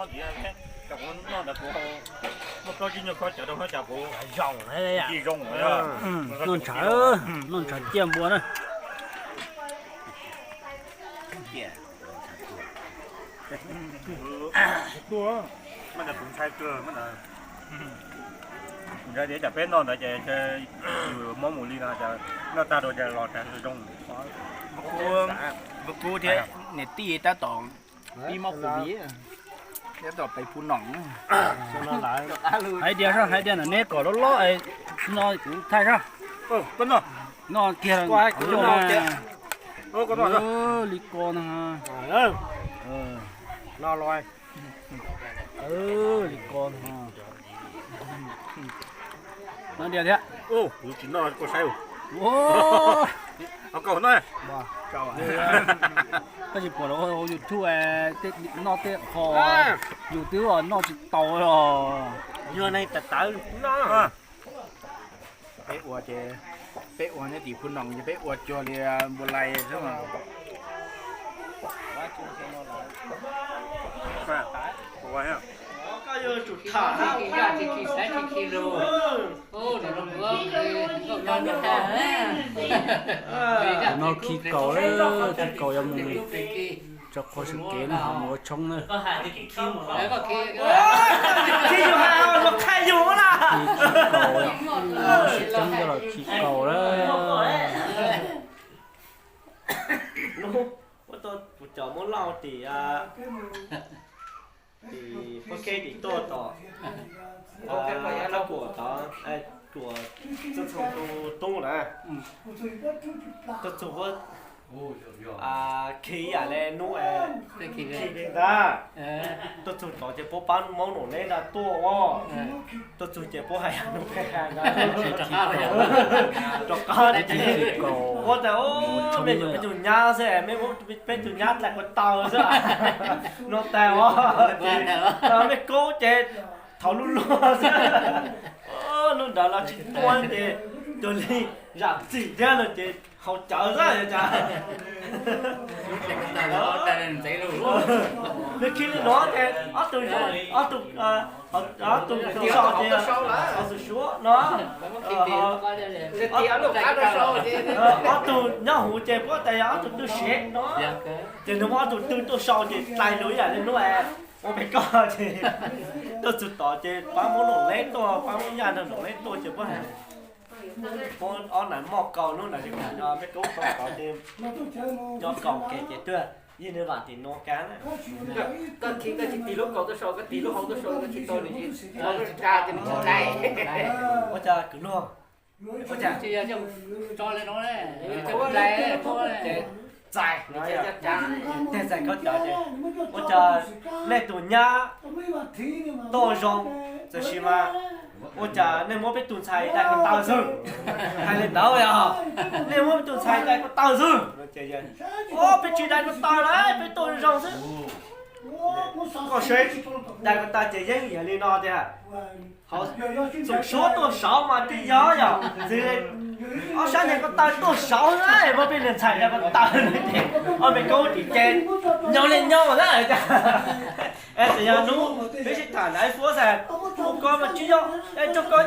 Noj ntawd kuv muaj plaub tsib nyuag khob cawv rau, khob cawv kuv zoo, noj ntshav, noj ntshav ciaj npua na. Ntshai tias peb noj ntawd ces yus mob mus li no, noj tag rau ces los zoo. Kuv thiab niam tij tab tom pib mob covid, tab tom pem phu noom. Hais tias, hais tias ntawm neb kom loj loj no kuv thaij sab. Noj kiag li ko no. Li ko no. Noj diav thiab. Koj tsis pom hauv YouTube noj tej qho yus twb noj tsis tau os. Yog neeg tawv tawv no. Peb ua ces peb ua nyob tim phu noom ces peb ua cuag li npua lais xwb mas. Tus no khi kaus, khi kaus yuav mus rau qhov sawv kev na, mus ua tshoob na. Khi kaus, sawv tseeb coj los khi kaus lawm. Hnub ua tau kuv cov Hmoob Lauj tim, tim Phuab Kheb tim tuaj tom, Thab Kuam tod, Tuam Txooj Txhooj tus tub na, tuaj txug huab, khi yam le hnub khi ntag, tuaj txug tod ces puab pab Hmoob Noom Leb nrag tuaj os. Tuaj txug ces puab hais yam hnub khi ntag, rov qab ua tas, mej yuav peb tug nyab xwb, mej muab peb tug nyab dlai ko taw xwb, no tas os. Mej kaub ces thaum luj luag xwb, lub ntawd los tsis tuaj ces cuag li zam txim thiab no ces haus cawv xwb cas. Nws khi li no ces ob tug, ob tug, ob tug so ces haus xum suav no, ob tug nyob huv ces puab tas yog ob tug twj siv no, ces nws muab ob tug twj tuaj sau ces dlai lug ib yam li hnub ua pem koj ces tuaj txug tod ces pab Hmoob Noom Leb tuaj, pab Hmoob Yaj nrog Noom Leb tuaj ces puab hais, puab ob nas moj kaus hnub ntawd ces kuv hais mej kaub tau tod ces nyob kaus kev ces tuaj yig nws vam tim no kag na. Koj khi koj tsis tig lub kaus tuaj sau, koj tig lub hau tuaj sau, koj tsis tau nws, tsis tau nws tsis dlai. Ua cas kwv luag, ua cas txais, txais koj cov ces ua cas nej tus nyab tuaj zoo, tab sis mas ua cas nej muab peb tus ntxhais dai ko taw xwb? Hais li ntawd yog nej muab peb tus ntxhais dai ko taw xwb. Ua peb tsis dai ko taw na, peb tuaj zoo xwb. Koj saib, dai ko taw ces yeeb yam li no tiag. Hauv xum suav tuaj saud mas twb yog yog ntxiv, ob sab niag ko taw tuaj saud na, muab peb niag ntxhais dai ko taw no ces ob peb kaub tim ces nyob li nyob na. Es yog hnub peb sib tham ntawd fuab xas, ua koj mas tsis yog, es rau koj